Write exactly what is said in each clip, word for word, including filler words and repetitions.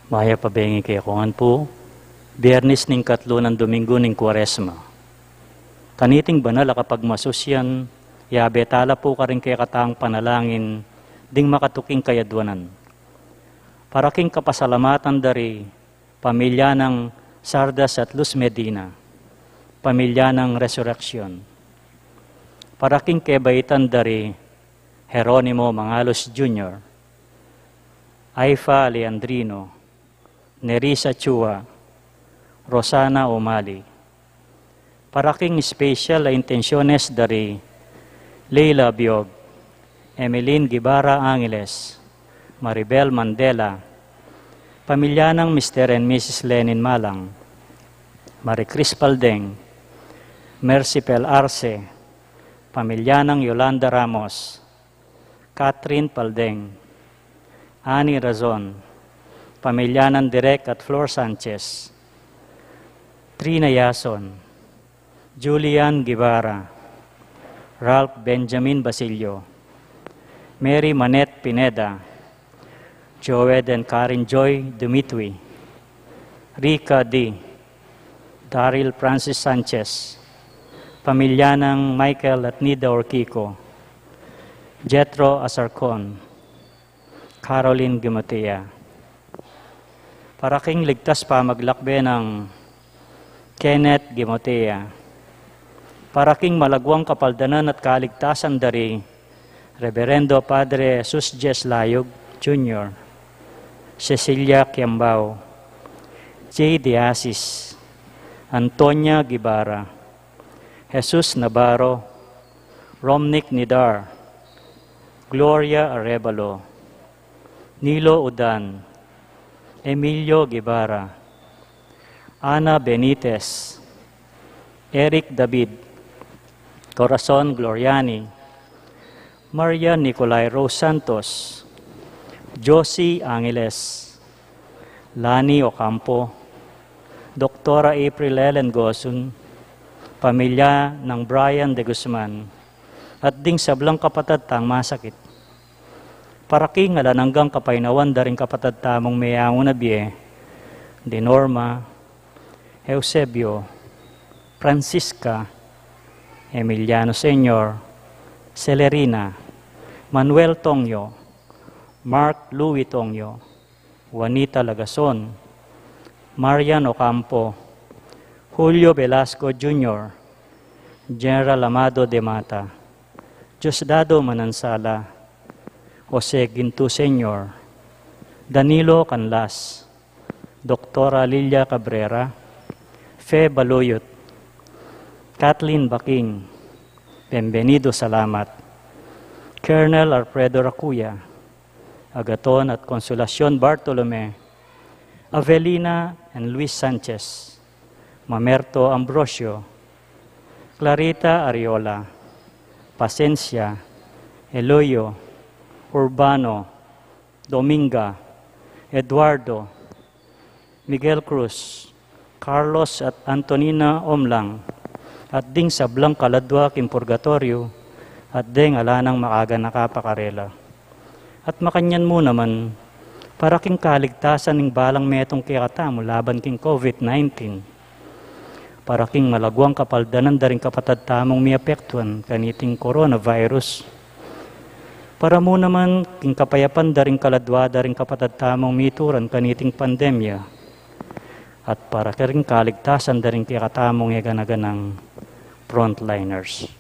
Mayap a bengi kekongan pu, Biernes ning katlu nang Dominggu ning Kuaresma. Kaniting banal a kapagmasusyan, yabe tala pu karing kekatang panalangin ding makatuking kayadwanan. Para king kapasalamatan da ri pamilya nang Sardas at Luz Medina, pamilya nang Resurreccion. Para king kebaitan da ri Jeronimo Mangalos Junior, Aifa Leandrino, Nerissa Chua, Rosana Umali. Para king special a intensyones da ri Leila Biog, Emeline Guevara Angeles, Maribel Mandela, pamilya nang Mister and Missus Lenin Malang, Marie Chris Paldeng, Mercifel Arce, pamilya nang Yolanda Ramos, Catherine Paldeng, Annie Razon, pamilya nang Direk at Flor Sanchez, Trina Yason, Julian Guevara, Ralph Benjamin Basilio, Mary Manette Pineda, Joed and Karen Joy Dumitwi, Rica D, Daryl Francis Sanchez, pamilya nang Michael at Nida Orquico, Jethro Asarcon, Caroline Guimotea. Para king ligtas pamaglakbe nang Kenneth Guimotea. Para king malagwang kapaldanan at kaligtasan da ri Reverendo Padre Jesus Jes Layog Junior, Cecilia Kiambao, Jay De Asis, Antonia Guevara, Jesus Navarro, Romnick Nidar, Gloria Arevalo, Nilo Udan, Emilio Guevara, Ana Benitez, Eric David, Corazon Gloriani, Maria Nicolai Rose Santos, Josie Angeles, Lani Ocampo, Doktora April Ellen Gosun, pamilya nang Brian de Guzman, at ding sablang kapatad tang masakit. Para king alang anggang kapaynawan da ring kapatad tamung meyangu na bie, di Norma, Eusebio, Francisca, Emiliano Senior, Celerina, Manuel Tongyo, Mark Louis Tongyo, Juanita Lagason, Marian Ocampo, Julio Velasco Junior, General Amado de Mata, Diosdado Manansala, Jose Ginto Senior, Danilo Canlas, Doktora Lilia Cabrera, Fe Baluyot, Kathleen Baking, Bienvenido Salamat, Colonel Alfredo Racuya, Agaton at Consolacion Bartolome, Avelina and Luis Sanchez, Mamerto Ambrosio, Clarita Ariola, Pasencia, Eloyo, Urbano, Dominga, Eduardo, Miguel Cruz, Carlos at Antonina Omlang, at ding sablang kaladwa king purgatoryo, at deng ala nang makaganaka pa karela. At makanyan mu naman, para king kaligtasan ning balang metung kekatamu laban king COVID nineteen, para king malagwang kapaldanan da ring kapatad tamung miapektuan kaniting coronavirus, para mu naman king kapayapan da ring kaladwa da ring kapatad tamung mituran kaniting pandemya, at para karing kaligtasan da ring kekatamung e gana-ganang frontliners.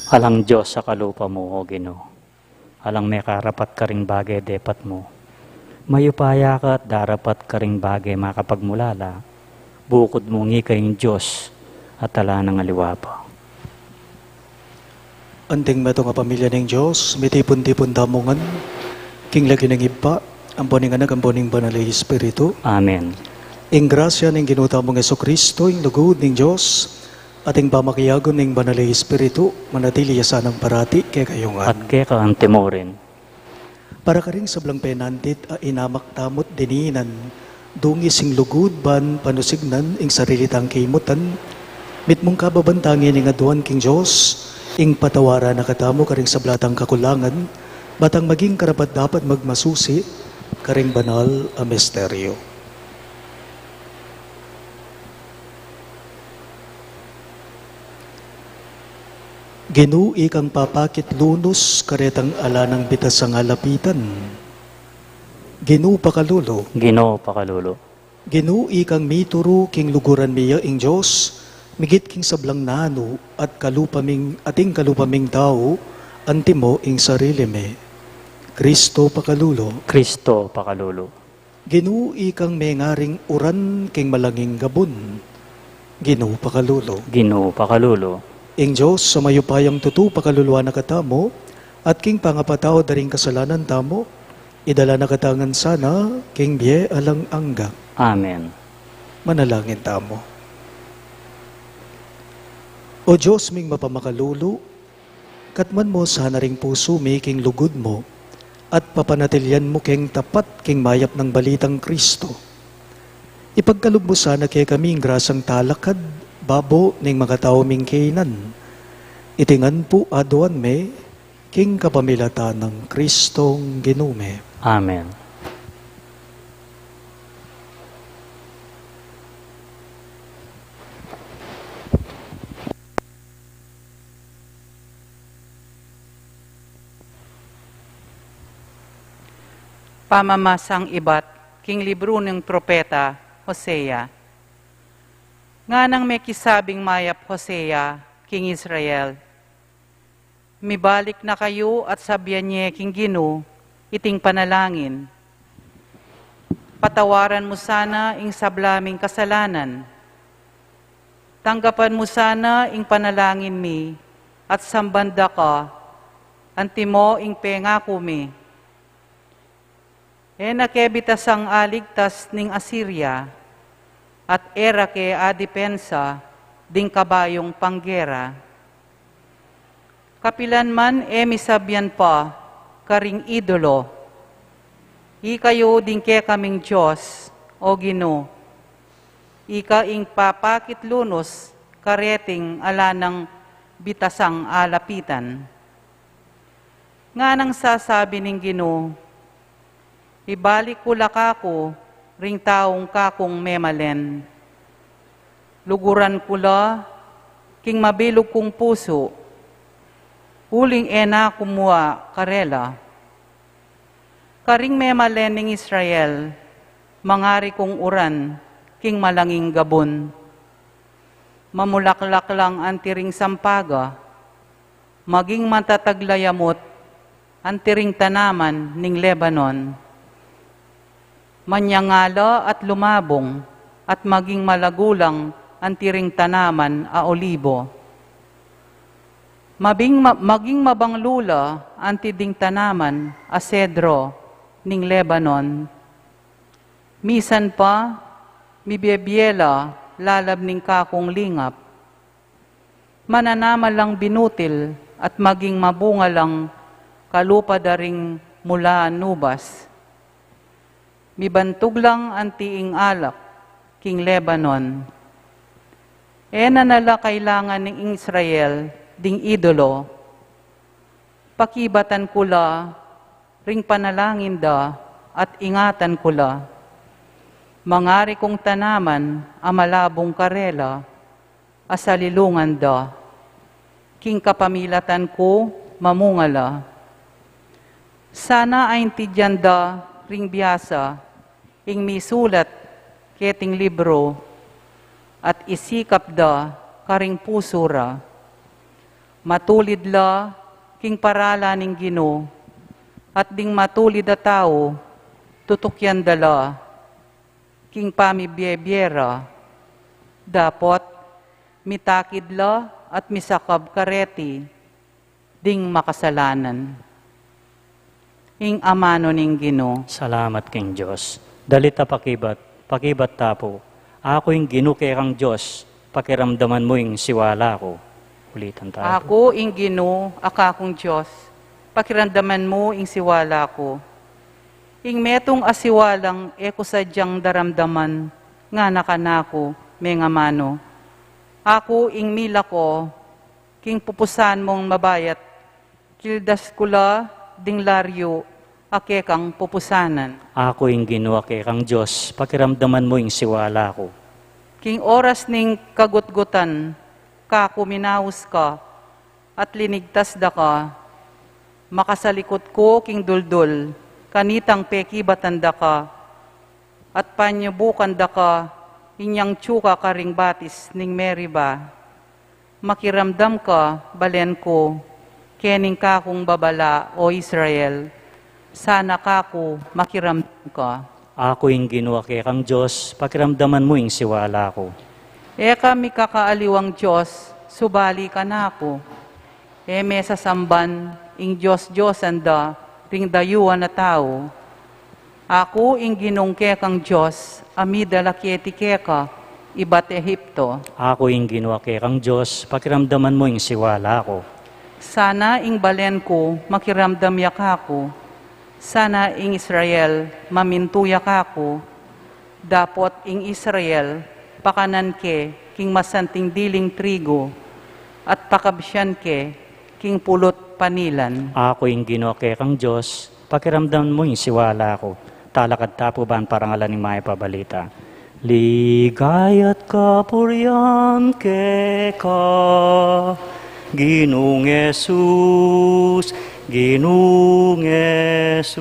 Alang Dios a kalupa mu, O Ginu. Alang mekarapat karing bage depat mu. Mayupaya ka at darapat karing bage makapagmulala, bukud mung ika ing Dios at ala nang aliwa pa. Anting metung a pamilya ning Dios, mitipun-tipun tamu ngan king lagyu ning Ibpa, ampo ning Anak, ampo ning Banal a Espiritu. Amen. Ing grasya ning Ginu tamung Jesucristo, ing lugud ning Dios, at ing pamakiabe ning Banal a Espiritu, manatili ya sanang parati kekayu ngan. At keka antimurin. Para karing sablang penandit a inamak tamu't dininan, dungis ing lugud ban panusignan ing sarili tang kimutan, mitmung kababan tang ing aduan king Dios, ing patawaran na katamu karing sabla tang kakulangan, ba tang maging karapat-dapat magmasusi karing banal a misteryo. Ginu, ikang papakit lunus karetang ala nang bitasang alapitan. Ginu, pakalulu. Ginu, pakalulu. Ginu, ikang mituru king luguran mi ya ing Dios, migit king sablang nanu at kalupa ming, ating kalupa ming tau, antimo ing sarili mi. Kristo, pakalulu. Kristo, pakalulu. Ginu, ikang mengaring uran king malanging gabun. Ginu, pakalulu. Ginu, pakalulu. Ing Dios a mayupayang tutu pakaluluan na katamu, at king pangapatawad da ring kasalanan tamu, idala na katamu ngan sana king bie alang angga. Amen. Manalangin tamu. O Dios ming mapamakalulu, katmuan mu sana ring pusu mi king lugud mu, at papanatilian mu keng tapat king mayap nang balitang Kristo. Ipagkalub mu sana kekami ing grasang talakad babo ning makatau ming kainan. Iti ngan pu aduan mi king kapamilatan nang Kristong Ginu mi. Amen. Pamamasang ibat king libru ning propeta Hosea. Nganang mekisabing mayap Hosea king Israel. Mibalik na kayu at sabian ye king Ginu iting panalangin. Patawaran mu sana ing sabla ming kasalanan. Tanggapan mu sana ing panalangin mi at samban da ka, antimo ing pengaku mi. E na ke bitasang aligtas ning Asiria, at e ra ke adipensa ding kabayung panggera. Kapilan man e mi sabian pa karing idolo, "Ika yu ding kekaming Dios, O Ginu, ika ing papakit lunus kareting ala nang bitasang alapitan." Nganang sasabi ning Ginu, "Ibalik ku la kaku ring taung kakung memalen. Luguran ku la king mabilug kung pusu, uling e na ku mua karela." Karing memalen ning Israel, mangari kung uran king malanging gabun. Mamulaklak lang anti ring sampaga, maging matatag la yamut anti ring tanaman ning Lebanon. Manyangala at lumabung, at maging malagu lang anti ring tanaman a olibo. Mabing ma-, maging mabanglu la anti ding tanaman a sedro ning Lebanon. Misan pa, mibie-bie la lalab ning kakung lingap. Mananamal lang binutil at maging mabunga lang kalupa da ring mula nubas. Mibantug lang anti ing alak king Lebanon. E na na la kailangan ning Israel ding idolo. Pakibatan ku la ring panalangin da at ingatan ku la. Mangari kung tanaman a malabung karela a salilungan da. King kapamilatan ku mamunga la. Sana aintindian da ring biasa ing misulat keting libru at isikap da karing pusu ra. Matulid la king paralan ning Ginu, at ding matulid a tau, tutukyan da la king pamibiebie ra. Dapot, mitakid la at misakab kareti ding makasalanan. Ing amanu ning Ginu. Salamat king Dios. Dalit a pakibat, pakibat ta pu. Aku ing Ginu kekang Dios, pakiramdaman mu ing siwala ku. Ulitan ta pu. Aku ing Ginu a kakung Dios, pakiramdaman mu ing siwala ku. Ing metung a siwalang e ku sadyang daramdaman, ngana kanaku, mengamanu. Aku ing milako king pupusan mung mabayat, kildas ku la ding laryu a kekang pupusanan. Aku ing Ginu a kekang Dios, pakiramdaman mu ing siwala ku. King oras ning kagutgutan, kaku minaus ka, at linigtas da ka. Makasalikut ku king duldul, kanitang pekibatan da ka, at panyubukan da ka, inyang tsuka karing batis ning Meriba. Makiramdam ka, balen ku, kening kakung babala, o Israel, sana kaku makiramdam ka. Aku ing Ginu a kekang Dios, pakiramdaman mu ing siwala ku. E ka mikakaaliwang Dios, subali kanaku. E me sasamban ing dios-diosan da ring dayuan a tau. Aku ing Ginung kekang Dios, a midala keti keka ibat Ehipto. Aku ing Ginu a kekang Dios, pakiramdaman mu ing siwala ku. Sana ing balen ku makiramdam ya kaku. Sana ing Israel mamintu ya kaku. Dapot ing Israel pakanan ke king masanting diling trigu, at pakabsian ke king pulut panilan. Aku ing Ginu a kekang Dios, pakiramdaman mu ing siwala ku. Talakad ta pu ban parangalan ing Mayap a Balita. Ligaya at kapurian keka, Ginung Jesus, Ginung Jesus.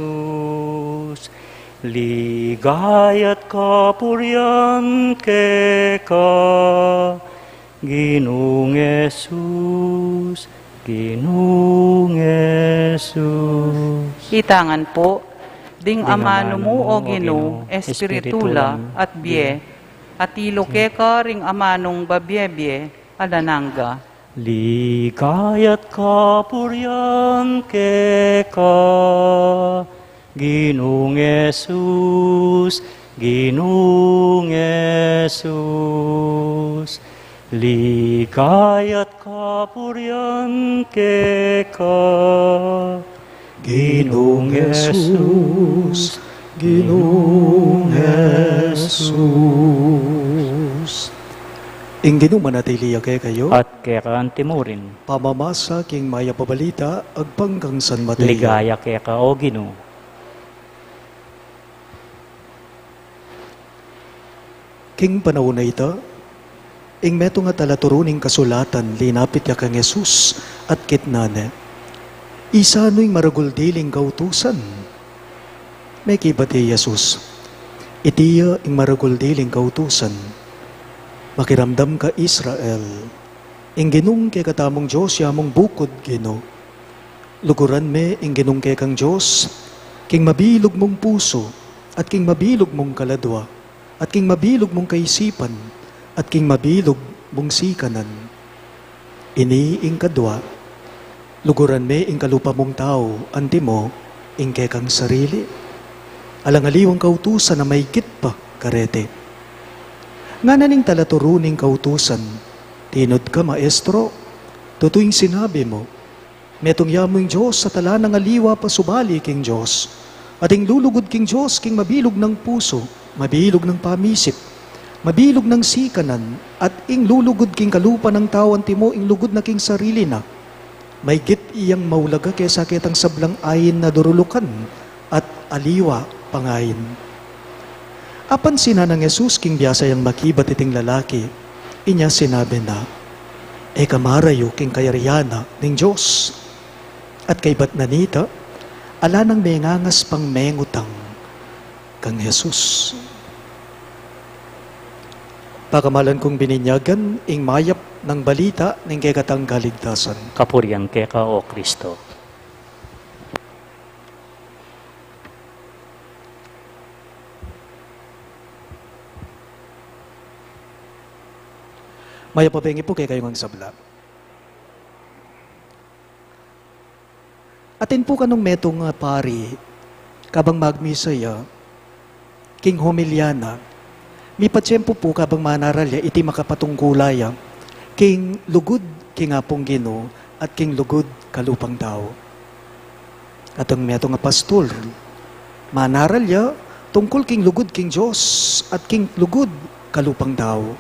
Ligaya at kapurian keka, Ginung Jesus, Ginung Jesus. Itangan pu, ding amanu mu, o Ginu, espiritu la at bie, atilu keka ring amanung babie-bie alang angga. Ligaya at kapurian keka, Ginung Jesus, Ginung Jesus. Ligaya at kapurian keka, Ginung Jesus, Ginung Jesus. Ing Ginu manatili ya kekayu. At keka antimurin. Pamamasa king Mayap a Balita agpang kang San Mateo. Ligaya keka, o Ginu. King panaun a ita, ing metung a talaturu ning kasulatan linapit ya kang Jesus at kitnan ne, "Isanu ing maragul diling kautusan?" Mekibat i Jesus, "Iti ya ing maragul diling kautusan: Makiramdam ka, Israel, ing Ginung kekatamung Dios ya mung bukud Ginu. Luguran me ing Ginung kekang Dios king mabilug mung pusu, at king mabilug mung kaladua, at king mabilug mung kaisipan, at king mabilug mung sikanan. Ini ing kadua: Luguran me ing kalupa mung tau, antimo ing kekang sarili. Alang aliwang kautusan a maygit pa kareti." Ngana ning talaturu ning kautusan, "Tinud ka, Maestro, tutu ing sinabi mu. Metung ya mu ing Dios at ala nang aliwa pa subali king Dios. At ing lulugud king Dios king mabilug nang pusu, mabilug nang pamisip, mabilug nang sikanan, at ing lulugud king kalupa nang tau antimo ing lugud na king sarili na, maygit yang maulaga kesa ketang sablang ain a durulukan at aliwa pa ngeni." Apansinan nang Jesus king biasa yang makibat iting lalaki, inya sinabi na, "E ka marayu king kayarian na ning Dios." At kaybat na nita, ala nang mengangas pang mengutang kang Jesus. Pakamalan kung bininyagan, ing mayap nang balita ning kekatang kaligtasan. Kapurian keka, O Kristo. Mayap a bengi pu kekayung sabla. Atin pu kanung metung a pari, kabang magmisa ya, king homilya na, mipatiempu pu kabang manaral ya iti makapatungkula ya, king lugud king Apung Ginu at king lugud kalupang tau. At ang metung a pastor, manaral ya tungkul king lugud king Dios at king lugud kalupang tau.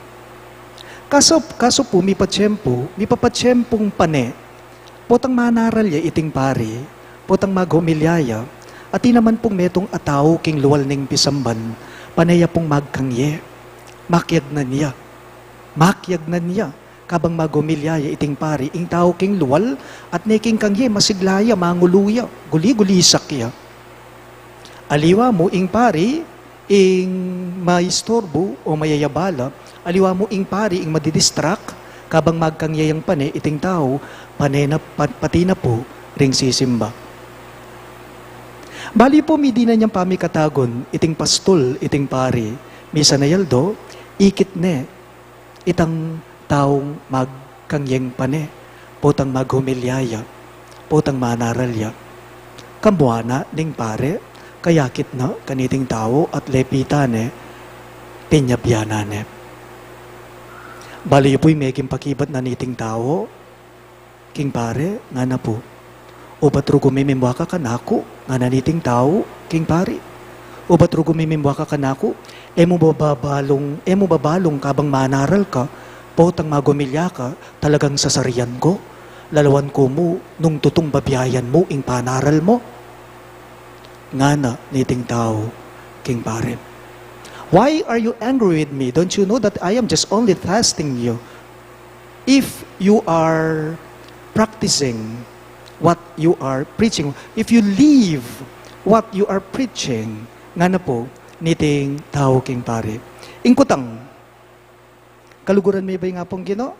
Kaso, kaso pu mipatiempu, mipapatiempung pane, potang manaral ya iting pari, potang maghomilya ya, atin naman pung metung a tau king lual ning pisamban, pane ya pung magkangye, makiagnan ya, makiagnan ya, kabang maghomilya ya iting pari, ing tau king lual, at ne king kangye, masigla ya, mangulu ya, guli-gulisak ya. Aliwa mu ing pari, ing maistorbu o mayayabala, aliwa mu ing pari ing madidistract, kabang magkangye yang pane iting tau, pane na, pa-, pati na pu ring sisimba. Bali pu, midinan yang pamikatagun iting pastul, iting pari, misan a aldo, ikit ne itang taung magkangyeng pane, potang maghomilya ya, potang manaral ya. Kambuana ning pari, kayakit na kaniting tau at lepitan ne, pinyabyanan ne. Bali yu pu'y meging pakibat na niting tau king pari, ngana pu, "Ubat rugu mimimwa ka kanaku," ngana niting tau king pari. "Ubat rugu mimimwa ka kanaku, e mu ba balung, e mu ba balung kabang manaral ka, potang maghomilya ka, talagang sasarian ku, lalawan ku mu nung tutung babiayan mu ing panaral mu?" Ngana niting tau king pari, "Why are you angry with me? Don't you know that I am just only testing you? If you are practicing what you are preaching, if you live what you are preaching," ngana pu niting tau king pari. Ing kutang, kaluguran me ba ing Apung Ginu?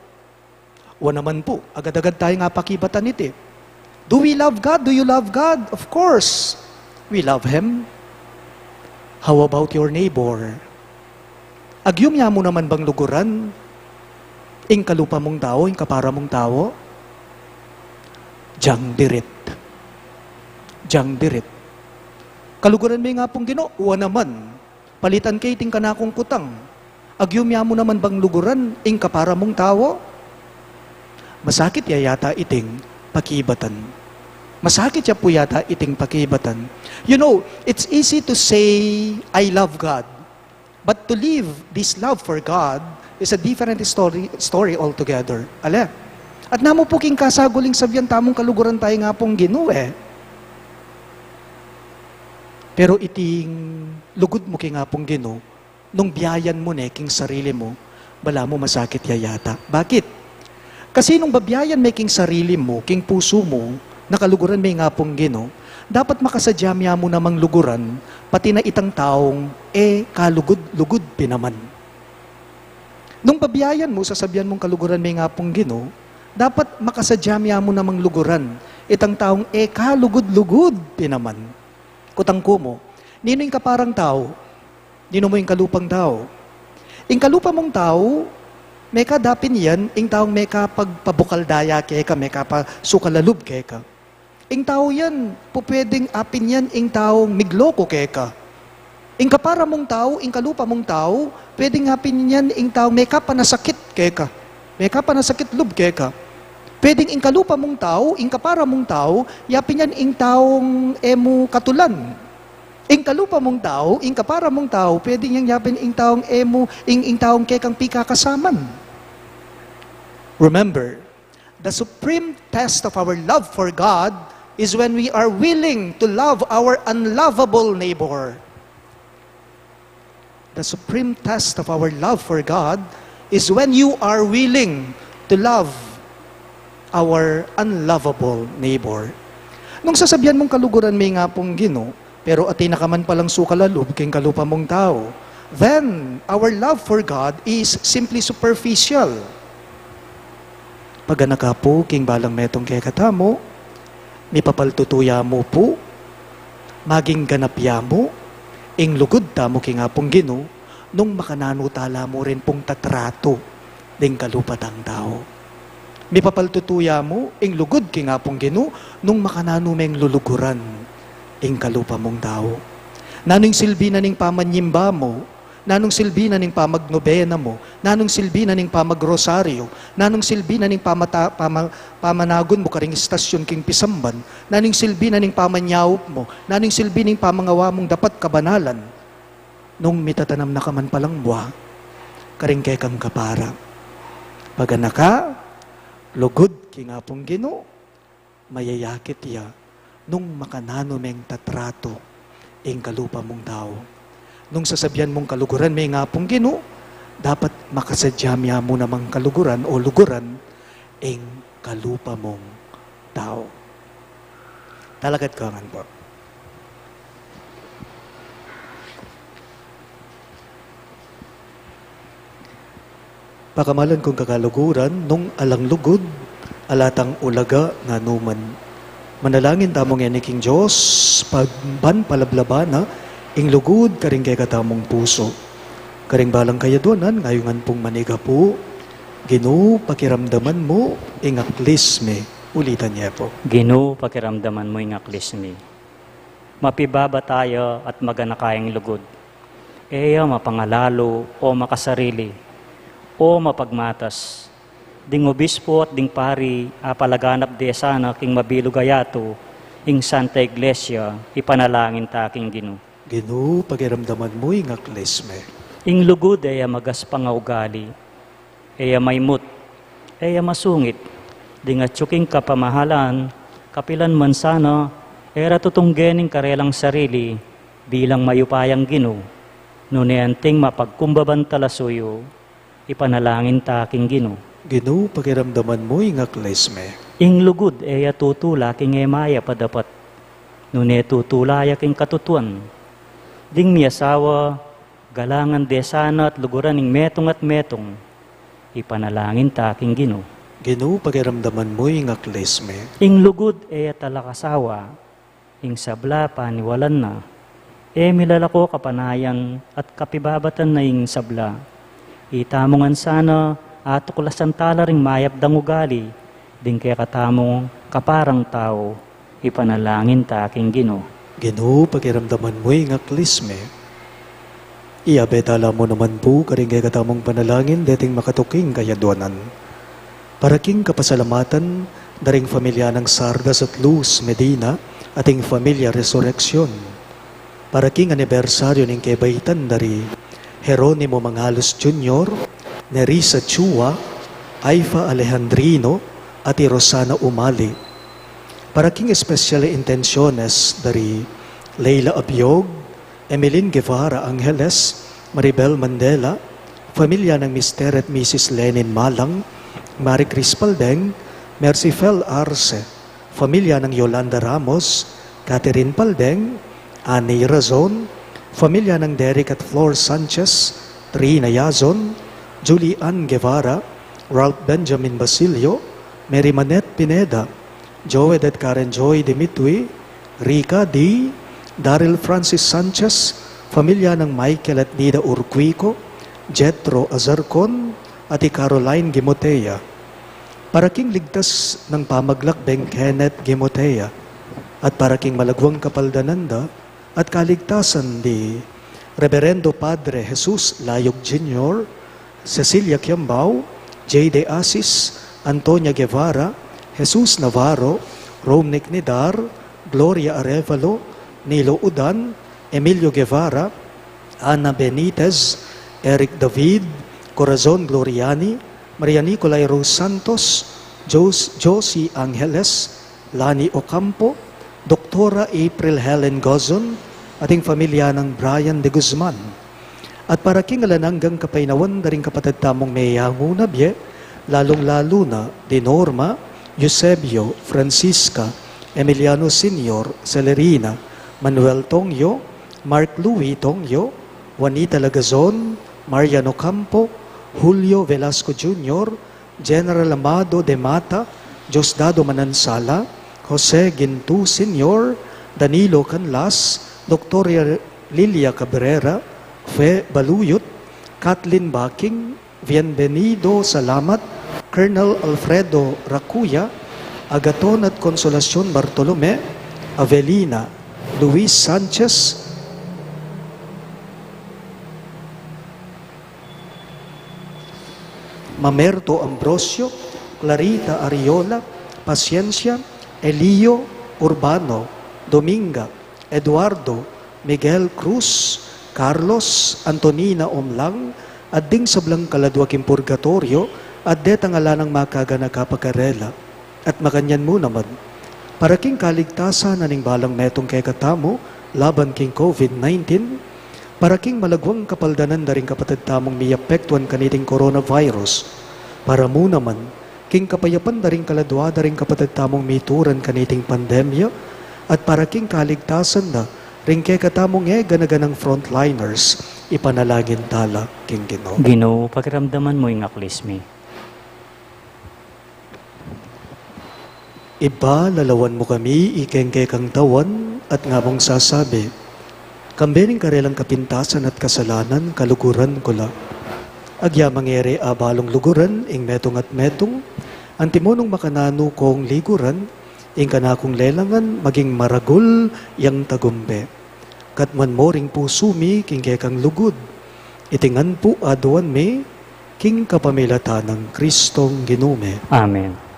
Wa naman pu, agad-agad tayang apakibatan iti. Do we love God? Do you love God? Of course, we love Him. How about your neighbor? Agyum ya mu naman bang luguran ing kalupa mung tau, ing kapara mung tau? Jang dirit. Jang dirit. Kaluguran me ing Apung Ginu? Wa naman. Palitan ke iting kanakung kutang. Agyum ya mu naman bang luguran ing kapara mung tau? Masakit ya yata iting pakibatan. Masakit ya pu yata iting pakibatan. You know, it's easy to say, "I love God." But to live this love for God is a different story, story altogether. Ale? At namu pu king kasagul ing sabian tamung kaluguran taya king Apung Ginu e. Pero iting lugud mu king Apung Ginu, nung biayan mu ne king sarili mu, balamu masakit ya yata. Bakit? Kasi nung babiayan me king sarili mu, king pusu mu, na kaluguran me ing Apung Ginu, dapat makasadya mu ya mu namang luguran, pati na itang taung e kalugud-lugud pin naman. Nung babiayan mu, sasabian mung kaluguran me ing Apung Ginu, dapat makasadya mu ya mu namang luguran, itang taung e kalugud-lugud pin naman. Kutang ku mu, ninu ing kaparang tau? Ninu mu ing kalupang tau? Ing kalupa mung tau, mekad apin yan ing taung mekapagpabukal daya keka, mekapasukal a lub keka. Ing tau yan, pupwedeng apin yan ing taung migloko keka. Ing kapara mung tau, ing kalupa mung tau, pwedeng apin yan ing taung mekapanasakit keka. Mekapanasakit lub keka. Pwedeng ing kalupa mung tau, ing kapara mung tau, yapin yan ing taung e mu katulan. Ing kalupa mung tau, ing kapara mung tau, pwedeng yang yapin ing taung e mu, ing, ing taung kekang pikakasaman. Remember, the supreme test of our love for God is when we are willing to love our unlovable neighbor. The supreme test of our love for God is when you are willing to love our unlovable neighbor. Nung sasabian mung kaluguran me ing Apung Ginu, pero atin na ka man palang sukal a lub king kalupa mung tau, then our love for God is simply superficial. Paganaka pu king balang metung kekatamu, mipapaltutu ya mu pu, maging ganap ya mu ing lugud tamu king Apung Ginu, nung makananu tala mu rin pung tatratu ding kalupa tang tau. Mipapaltutu ya mu ing lugud king Apung Ginu, nung makananu meng luluguran ing kalupa mung tau. Nanu ing silbi na ning pamanyimba mu? Nanung silbi na ning pamagnobena mu? Nanung silbi na ning pamagrosaryu? Nanung silbi na ning pamata-, pama-, pamanagun mu karing istasyon king pisamban? Nanung silbi na ning pamanyaup mu? Nanung silbi ning pamangawa mung dapat kabanalan? Nung mitatanam na ka man palang bua karing kekang kapara. Paganaka, lugud king Apung Ginu, mayayakit ya nung makananu meng tatratu ing kalupa mung tau. Nung sasabian mung kaluguran me ing Apung Ginu, dapat makasadya me mu namang kaluguran o luguran ing kalupa mung tau. Talakad ka ngan pu. Pakamalan kung kakaluguran, nung alang lugud, ala tang ulaga nanu man. Manalangin tamu ngeni king Dios, pag-, ban palablaba na ing lugud karing kekatamung pusu. Karing balang kayadwanan, ngayungan pung manigapu. Ginu, pakiramdaman mu ing aklis mi. Ulitan ye pu. Ginu, pakiramdaman mu ing aklis mi. Mapibaba taya at maganaka ing lugud. E ya mapangalalu o makasarili o mapagmatas. Ding obispo at ding pari, apalaganap de sana king mabilug a yatu ing Santa Iglesia, ipanalangin ta king Ginu. Ginu, pakiramdaman mu ing aklis mi. Ing lugud e ya magaspang a ugali, e ya maimut, e ya masungit, ding atyu king kapamahalan, kapilan man sana, e ra tutunggen ing karelang sarili bilang mayupayang Ginu, nune anting mapagkumbaban talasuyu, ipanalangin ta king Ginu. Ginu, pakiramdaman mu ing aklis mi. Ing lugud e ya tutula king e mayap a dapat, nune tutula ya king katutuan. Ding miasawa, galangan de sana at luguran ing metung at metung, ipanalangin ta king Ginu. Ginu, pakiramdaman mu ing aklis mi. Ing lugud e ya talakasawa, ing sabla paniwalan na. E milalako kapanayan at kapibabatan na ing sabla. Itamu ngan sana atuklasan tala ring mayap dang ugali ding kekatamung kaparang tau, ipanalangin ta king Ginu. Ginu, pakiramdaman mu ing aklis mi. Iyabe tala mu naman pu karing kekatamung panalangin deting makatuking kayadwanan. Para king kapasalamatan da ring familia nang Sardas at Luz Medina at ing familia Resurreccion. Para king anibersaryo ning kebaitan da ri Jeronimo Mangalos Junior, Nerissa Chua, Aifa Alejandrino, at i Rosana Umali. Para king espesyal a intensyones da ri Leila Abiog, Emeline Guevara Angeles, Maribel Mandela, familia nang Mister at Missus Lenin Malang, Marie Chris Paldeng, Mercifel Arce, familia nang Yolanda Ramos, Catherine Paldeng, Annie Razon, familia nang Derek at Flor Sanchez, Rina Yazon, Julie Ann Guevara, Ralph Benjamin Basilio, Mary Manette Pineda, Joed at Karen Joy Dimitri, Rica D, Daryl Francis Sanchez, familia nang Michael at Nida Urquico, Jethro Azarcon, at i Caroline Gimotea. Para king ligtas nang pamaglakbeng Kenneth Gimotea, at para king malagwang kapaldanan da, at kaligtasan di Reberendo Padre Jesus Layog Junior, Cecilia Kiambao, J. De Asis, Antonia Guevara, Jesus Navarro, Romnick Nidar, Gloria Arevalo, Nilo Udan, Emilio Guevara, Ana Benitez, Eric David, Corazon Gloriani, Maria Nicolai Rose Santos, Jos-, Josie Angeles, Lani Ocampo, Doktora April Helen Gozon, at ing familia nang Brian de Guzman. At para king alang anggang kapaynawan da ring kapatad tamung meyangu na bie, lalung-lalu na di Norma, Eusebio, Francisca, Emiliano Senior, Celerina, Manuel Tongyo, Mark Louis Tongyo, Juanita Lagazon, Marian Ocampo, Julio Velasco Junior, General Amado de Mata, Diosdado Manansala, Jose Gintu Senior, Danilo Canlas, Doktor Lilia Cabrera, Fe Baluyot, Kathleen Baking, Bienvenido Salamat, Colonel Alfredo Racuya, Agaton at Consolacion Bartolome, Avelina, Luis Sanchez, Mamerto Ambrosio, Clarita Ariola, Paciencia, Elio Urbano, Dominga, Eduardo, Miguel Cruz, Carlos, Antonina Omlang, at ding sablang kaladua king purgatoryo, at detang ala nang makaganaka pa karela. At makanyan mu naman, para king kaligtasan na ning balang metung kekatamu laban king COVID nineteen, para king malagwang kapaldanan da ring kapatad tamung miapektuan kaniting coronavirus, para mu naman, king kapayapan da ring kaladua da ring kapatad tamung mituran kaniting pandemya, at para king kaligtasan da ring kekatamung e gana-ganang frontliners, ipanalangin tala king Ginu. Ginu, pakiramdaman mu ing aklis mi. Ibpa, lalawan mu kami ikeng kekang tawan, at ngamung sasabi, kambe ning karelang kapintasan at kasalanan, kaluguran ku la. Agya mangere abalung luguran ing metung at metung, antimo nung makananu kong liguran, ing kanakung lelangan maging maragul yang tagumpe. Katmuan mo ring pusu mi king kekang lugud. Iti ngan pu aduan mi king kapamilatan nang Kristong Ginu mi. Amen.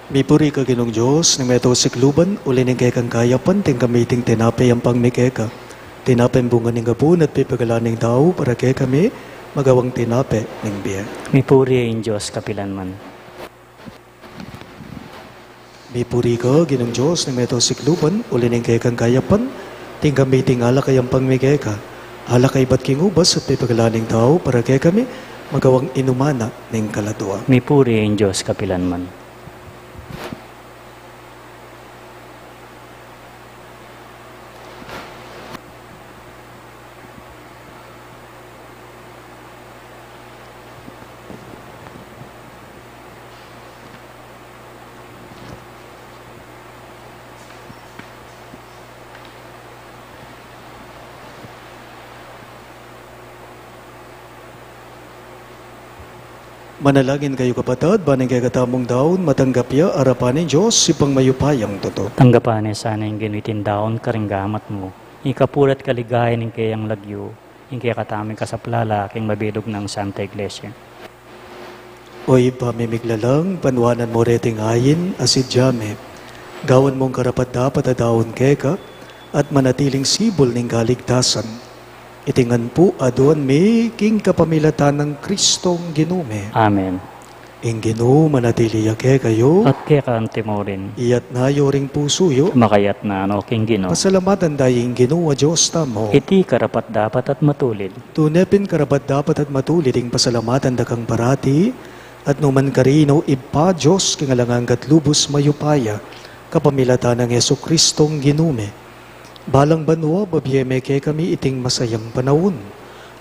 Mipuri ka, Ginung Dios ning meto sikluban, uli ning kekang kayapan, ating kami iting tinape yampang mi keka. Tinape ning bunga ning gabun at pipagalan ning tau, para kekami magawang tinape ning bie. Mipuri ing Dios kapilan man. Mipuri ka, Ginung Dios ning meto sikluban, uli ning kekang kayapan, ating kami iting alak a yampang mi keka. Alak a ibat king ubas at pipagalan ning tau, para kekami magawang inuman na ning kaladua. Mipuri ing Dios kapilan man. Manalangin kayu, kapatad, ban ing kekatamung daun matanggap ya arapan ning Dios, Ibpang mayupayang tutu. Tanggapan na sana ning Ginu iting daun karing gamat mu, king kapurian at kaligayan ning keyang lagyu, ing kekatamung kasaplalan king mabilug nang Santa Iglesia. O Ibpa ming miglalang, panuanan mu reting ain a sidya mi. Gawan mung karapat-dapat a daun keka, at manatiling sibul ning kaligtasan. Iti ngan pu aduan mi king kapamilatan nang Kristong Ginu mi. Amen. Ing Ginu manatili ya kekayu. At keka antimurin. Iyatna yu ring pusu yu. Makayatna no king Ginu. Pasalamatan taya ing Ginu a Dios tamu. Iti karapat-dapat at matulid. Tune pin karapat-dapat at matulid ing pasalamatan da kang parati, at nukarin man, O Ibpa, Dios king alang angga at lubus mayupaya, kapamilatan nang Jesukristong Ginu mi. Balang banua, babie me kekami iting masayang panaun,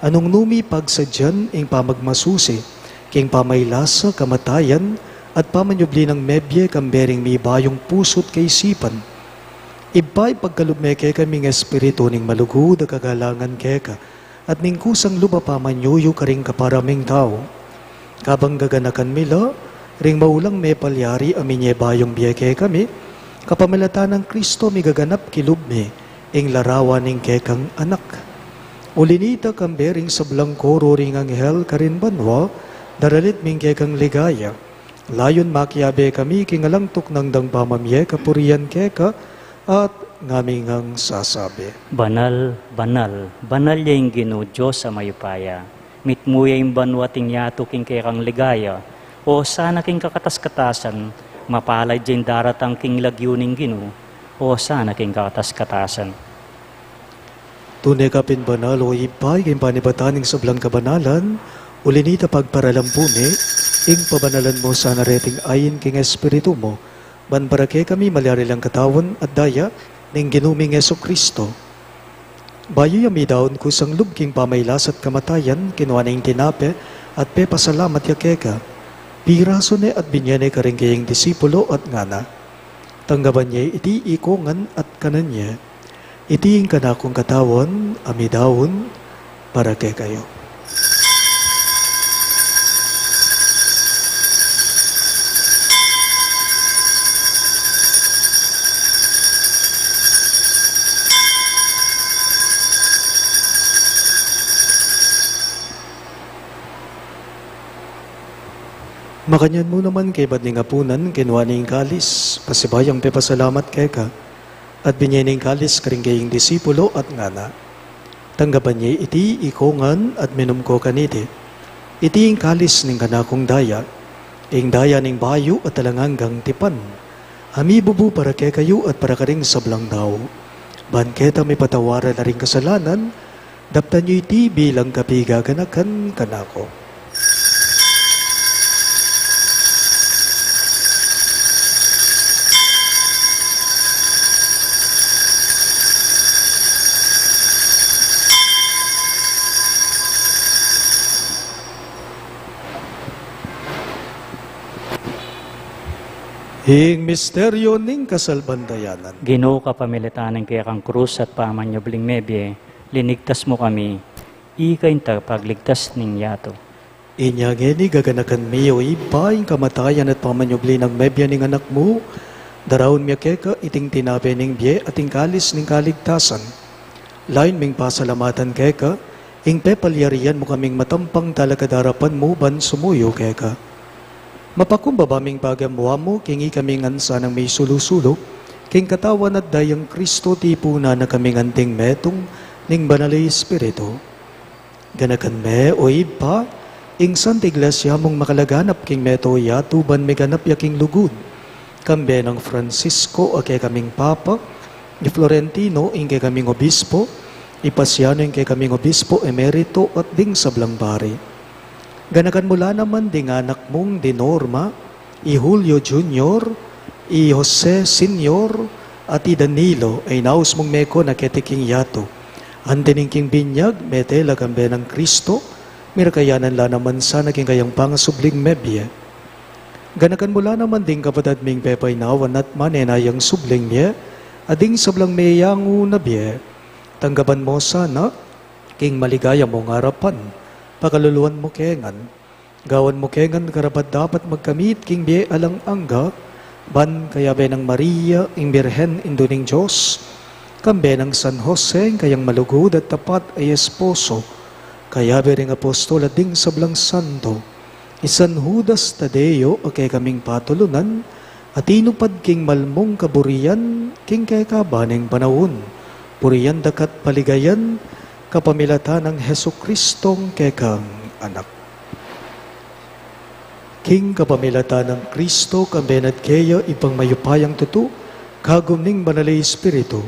a nung nu mi pagsadyan ing pamagmasusi king pamailasa, kamatayan, at pamanyubli nang mebie kambe ring mibayung pusu't kaisipan. Ibpa, ipagkalub me kekami ing espiritu ning malugud a kagalangan keka, at ning kusang lub a pamanyuyu karing kapara ming tau. Kabang gaganakan mi la Ring maulang mepalyari a minye bayung bie kekami, kapamilatan nang Kristo migaganap kilub mi ing larawan ning kekang Anak. Uli nita, kambe ring sablang koro ring anghel karin banua, daralit mi ing kekang ligaya. Layun makiabe kami king alang tuknang dang pamamie kapurian keka, at ngaming sasabi: Banal, banal, banal ya ing Ginu Dios a mayupaya. Mitmu ya ing banua at ing yatu king kekang ligaya. Osana king kakatas-katasan, mapalad ya ing daratang king lagyu ning Ginu. Osana king kakatas-katasan. Tune ka pin banal, o Ibpa, king panibatan ning sablang kabanalan, uli nita pagparalan pu mi, ing pabanalan mu sana reting ain king Espiritu mu, ban para kekami malyari lang Katawan at Daya ning Ginu ming Jesucristo. Bayu ya midaun kusang lub king pamailas at kamatayan, kinua ne ing tinape at pepasalamat ya keka. Pirasu ne at binye ne karing keyang disipulo at ngana: Tanggapan ye iti ikongan at kanan ye. Iti ing kanakung Katawan a midaun para kekayu. Makanyan mu naman kaybat ning apunan, kinua ne ing kalis, pasibayung pepasalamat keka, at binye ne ing kalis karing keyang disipulo at ngana: Tanggapan ye iti ikongan at minum ko kaniti. Iti ing kalis ning kanakung daya, ing daya ning bayu at alang anggang tipan, a mibubu para kekayu at para karing sablang tau, ban keta mipatawaran la ring kasalanan. Daptan yu iti bilang kapigaganakan kanaku. Ing misteryu ning kasalpantayanan. Ginu, kapamilatan ning kekang krus at pamanyubling mebie, linigtas mu kami, ika ing tagapagligtas ning yatu. Inya ngeni gaganakan mi, o Ibpa, ing kamatayan at pamanyubli nang mebie ning Anak mu, daraun mi keka iting tinape ning bie at ing kalis ning kaligtasan. Layun ming pasalamatan keka ing pepalyarian mu kaming matampang talakad king arapan mu ban sumuyu keka. Mapakumbaba ming pagamuan mu king ikami ngan sanang misulu-sulu king Katawan at Dayang Kristo, tipunan na kaming anting metung ning Banal a Espiritu. Ganakan me, o Ibpa, ing Santa Iglesia mung makalaganap king meto yatu ban miganap ya king lugud, kambe nang Francisco a kekaming Papa, i Florentino ing kekaming Obispo, i Pasiano ing kekaming Obispo Emerito, at ding sablang pari. Ganakan mu la naman ding anak mung di Norma, i Julio Junior, i Jose Senior, at i Danilo, a inaus mung meko na keti king yatu. Anti ning king binyag, mete la kambe nang Kristo, mirakayanan la naman sana king kayang pangasubling mebie. Ganakan mu la naman ding kapatad ming pepainawan at manenayang subling mie, at ding sablang meyangu na bie. Tanggapan mu sana king maligaya mung arapan, pakaluluan mu ke ngan. Gawan mu ke ngan karapat-dapat magkamit king bie alang angga, ban kayabe nang Maria, ing Birhen, Indu ning Dios, kambe nang San Jose, ing kayang malugud at tapat a esposo, kayabe ring apostol at ding sablang santo, i San Judas Tadeo a kekaming patulunan, a tinupad king malmung kaburian king kekaban ning panaun. Purian da ka at paligayan kapamilatan nang Jesucristong kekang Anak. King kapamilatan nang Kristo, kambe na at keya, Ibpang mayupayang tutu, kagum ning Banal a Espiritu,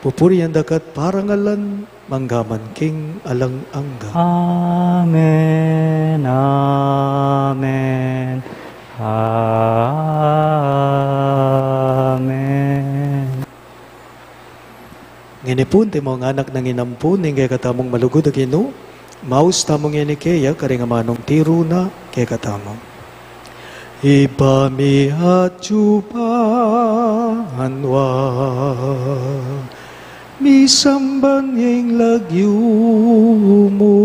pupurian da ka at parangalan mangga man king alang angga. Amen, amen, amen. Ngeni pu, antimong anak nang inampun ning kekatamung malugud a Ginu, maus tamu ngeni keya karing amanung tiru na kekatamu. Ibpa mi atsu ka banua, misamban ya ing lagyu mu,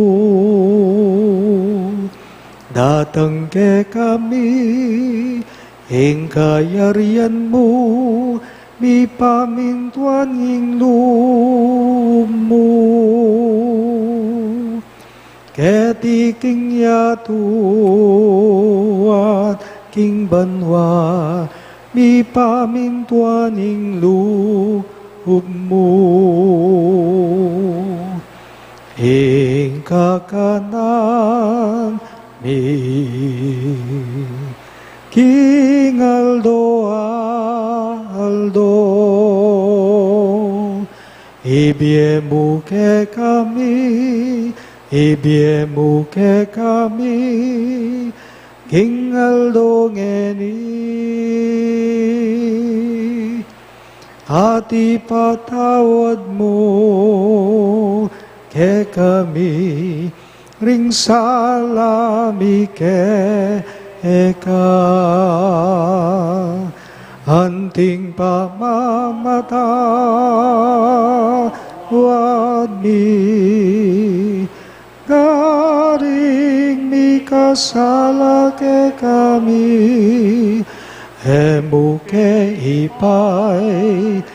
da Datang kekami ing kayarian mu, mipamintuan ing lub mu keti king yatu at king banua, mipamintuan ing lub mu. Ing kakanan mi king aldo-aldo, ibie mu kekami, ibie mu kekami king aldo ngeni, at ipatawad mu kekami ring sala mi keka, anting pamamatawad mi karing mikasala kekami, e mu ke ipaisaul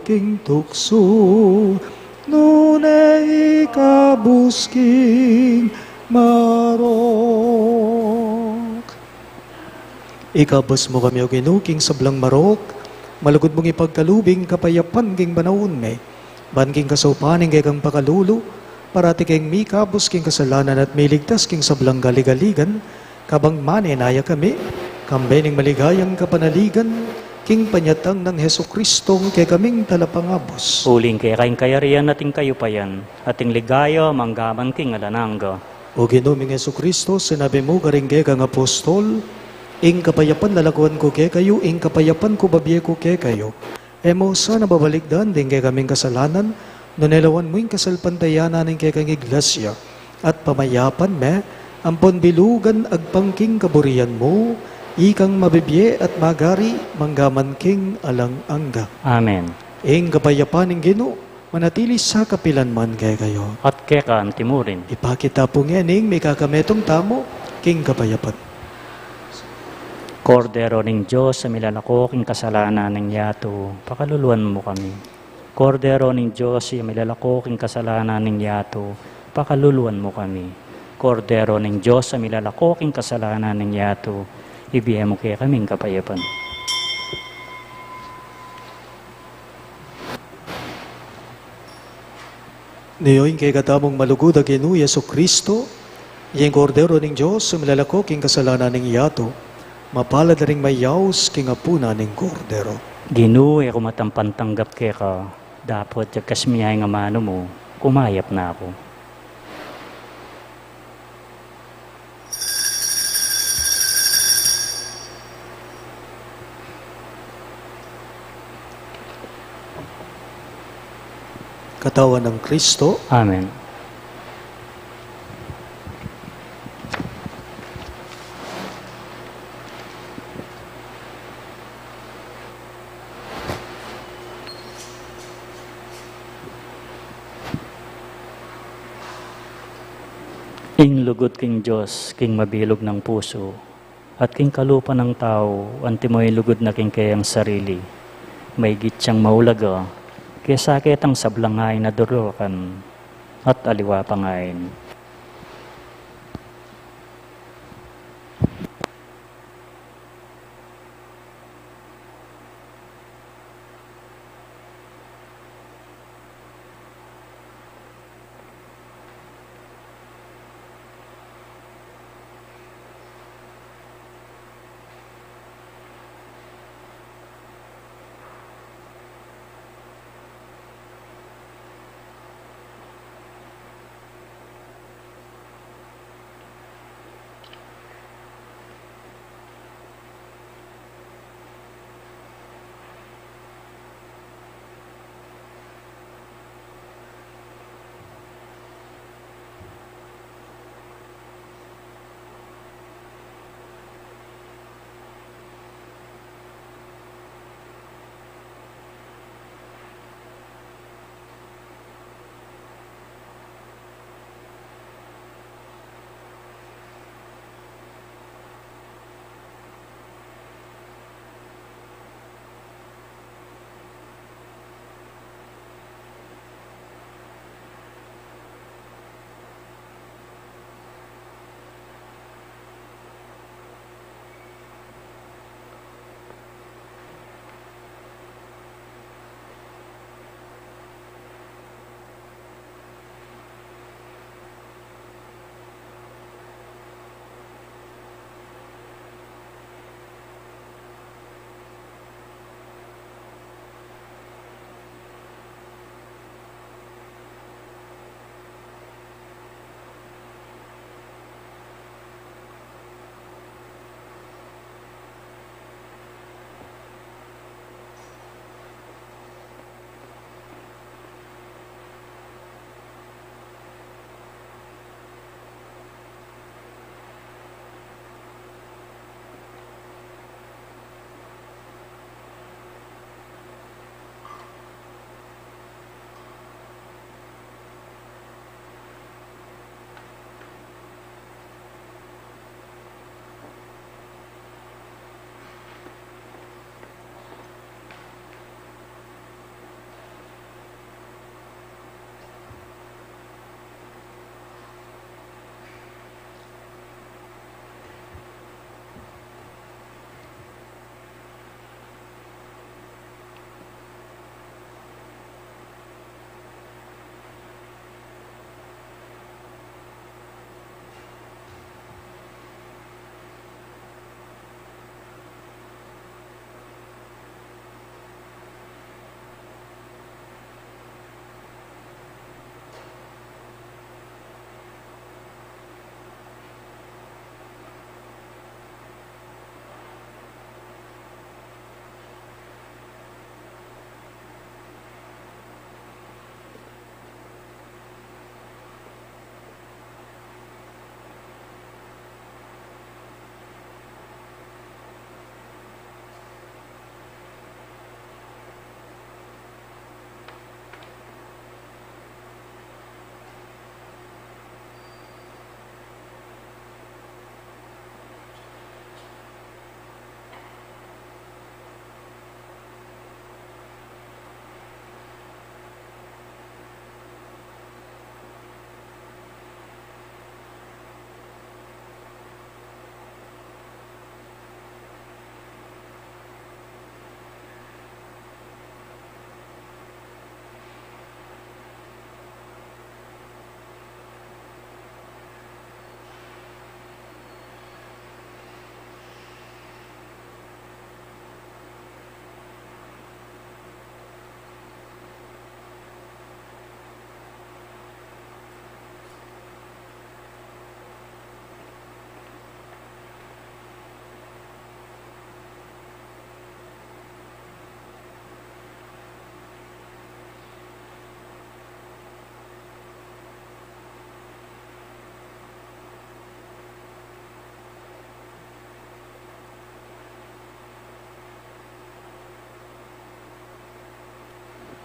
king tuksu, nune ikabus king marok. Ikabus mu kami, O Ginu, king sablang marok, malugud mung ipagkalub ing kapayapan king panaun mi. Ban king kasaupan ning kekang pakalulu, parati keng mikabus king kasalanan at miligtas king sablang galigaligan, kabang manenaya kami, kambe ning maligayang kapanaligan, king panyatang nang Jesucristo, ing kekaming talapangabus. Uling keka ing kayarian at ing kayupayan, at ing ligaya manggaman king alang angga. O Ginu ming Jesucristo, sinabi mu karing kekang apostol, ing kapayapan lalakuan ku kekayu, ing kapayapan ku babie ku kekayu. E mu sana babalikdan ding kekaming kasalanan, nune lawan mu ing kasalpantayanan ning kekang iglesia, at pamayapan me, ampon bilugan agpang king kaburian mu, ikang mabibie at magari manggaman king alang angga. Amen. Ing kapayapan ning Ginu manatili sa kapilan man kekayu. At keka anti mu rin. Ipakit ta pu ngening mikakametung tamu king kapayapan. Kordero ning Dios, a milalako king kasalanan ning yatu, pakaluluan mu kami. Kordero ning Dios, a milalako king kasalanan ning yatu, pakaluluan mu kami. Kordero ning Dios, a milalako king kasalanan ning yatu, ibie mu kekaming kapayapan. Nune ing kekatamung malugud a Ginu Jesucristo, ing Kordero ning Dios, a milalako king kasalanan ning yatu, mapalad la ring mayaus king apunan ning Kordero. Ginu, e ku matampang tanggap keka, dapot jagkas mi ya ing amanu mu, kumayap na ku. Katawan nang Kristo. Amen. Ing lugud king Dios, king mabilug nang pusu, at king kalupa nang tau, antimo ing lugud na king keyang sarili, maigit yang maulaga kesa ketang sablang ain a durakan, at aliwa pa ngeni.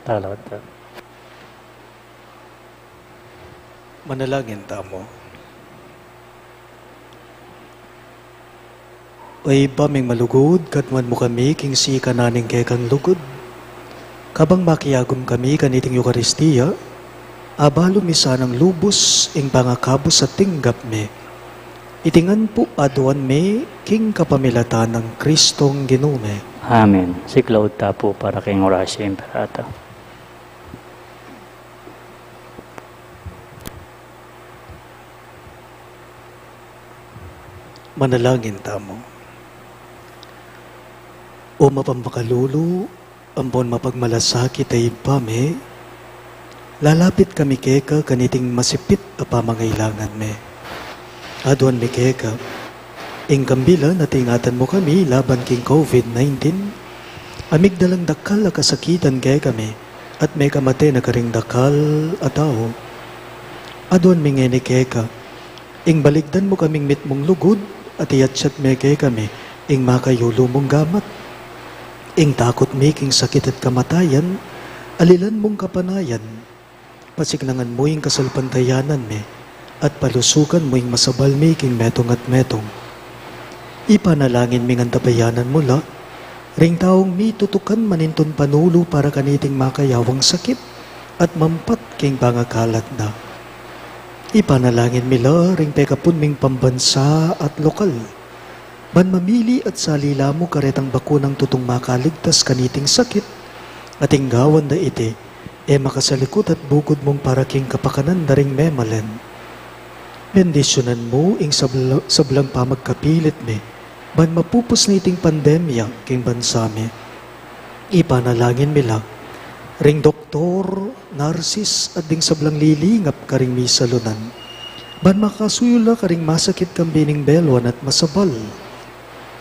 Talaga. Manalangin tamu. O Ibpa ming malugud, katmuan mu kami king sikanan ning kekang lugud. Kabang makiagum kami kaniting Eukaristia, abalu mi sanang lubus ing pangakabus a tinggap mi. Iti ngan pu aduan mi king kapamilatan nang Kristong Ginu mi. Amen. Siklaud ta pu para king Oratio Imperata. Manalangin tamu. O mapamakalulu ampon mapagmalasakit a Ibpa mi, lalapit kami keka kaniting masipit a pamangailangan mi. Aduan mi keka ing kambilan at ingatan mu kami laban king COVID nineteen, a migdalang dakal a kasakitan kekami, at mekamate na karing dakal a tau. Aduan mi ngeni keka ing balikdan mu kaming mitmung lugud, at iatsat me kekami ing makayulu mung gamat. Ing takut mi king sakit at kamatayan, alilan mung kapanayan, pasiknangan mu ing kasalpantayanan mi, at palusukan mu ing masabal mi king metung at metung. Ipanalangin mi ngan tabayanan mu la ring taung mitutukan manintun panulu para kaniting makayawang sakit at mampat king pangakalat na. Ipanalangin mi la ring pekapun ming pambansa at lokal, ban mamili at salila mu karetang bakunang tutung makaligtas kaniting sakit, at ing gawan da iti e makasalikut at bukud mung para king kapakanan da ring memalen. Bendisyunan mu ing sabla-, sablang pamagkapilit mi ban mapupus na iting pandemya king bansa mi. Ipanalangin mi la ring doktor, narsis, at ding sablang lilingap karing misalunan, ban makasuyu la karing masakit kambe ning beluan at masabal.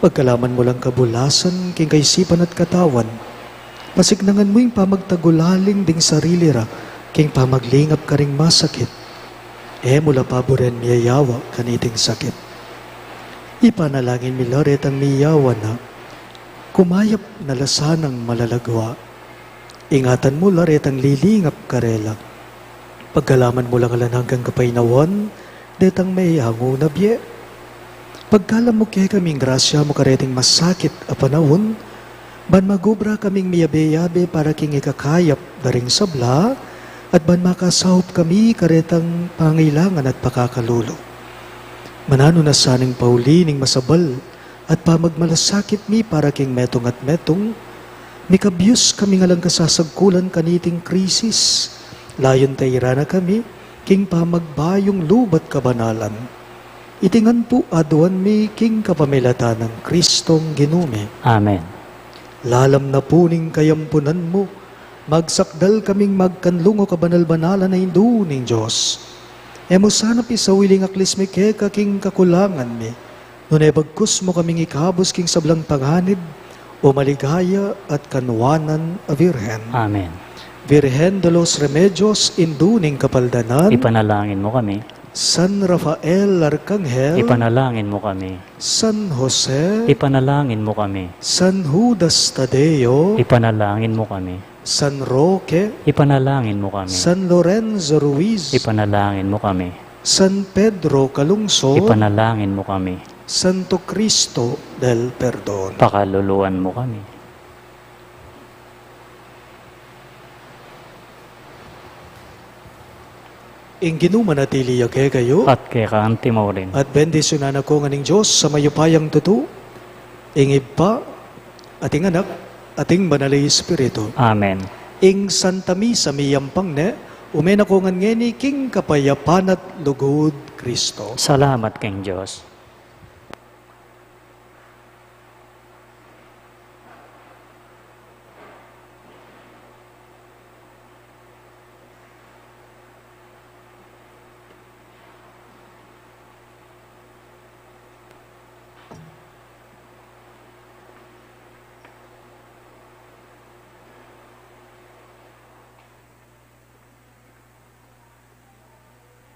Pagkalaman mu lang kabulasan king kaisipan at katawan. Pasiknangan mu ing pamagtagulaling ding sarili ra king pamaglingap karing masakit. E mu la paburen miyayawa kaniting sakit. Ipanalangin mi la retang miyawa na, kumayap na la sanang malalagwa. Ingatan mu la retang lilingap karela. Pagkalaman mu lang alang anggang kapaynawan detang meyangu na bie. Pagkalam mu kekaming grasya mu kareting masakit a panaun, ban magubra kaming miyabe-yabe para king ikakayap da ring sabla, at ban makasaup kami karetang pangailangan at pakakalulu. Mananu na sanang pauli ning masabal at pamagmalasakit mi para king metung at metung, mikabyus kaming alang kasasagkulan kaniting krisis, layun tairan na kami king pamagbayung lub at kabanalan. Iti ngan pu aduan mi king kapamilatan nang Kristong Ginu mi. Amen. Lalam na pu ning kayampunan mu, magsakdal kaming magkanlung, o kabanal-banalan a Indu ning Dios. E mu sana pisawiling aklis mi keka king kakulangan mi, nune bagkus mu kaming ikabus king sablang panganib, o maligaya at kanwanan a Virgen. Amen. Virgen de los Remedios, Indu ning Kapaldanan, ipanalangin mu kami. San Rafael Arkanghel, ipanalangin mu kami. San Jose, ipanalangin mu kami. San Judas Tadeo, ipanalangin mu kami. San Roque, ipanalangin mu kami. San Lorenzo Ruiz, ipanalangin mu kami. San Pedro Calungsod, ipanalangin mu kami. Santo Cristo del Perdon, pakaluluan mu kami. Ing Ginu manatili ya kekayu. At keka mu rin. At bendisyunan na kayu ngan ning Dios a mayupayang tutu, ing Ibpa, at ing Anak, at ing Banal a Espiritu. Amen. Ing Santa Misa miyampang ne, ume na kayu ngan ngeni king kapayapan at lugud Kristo. Salamat king Dios.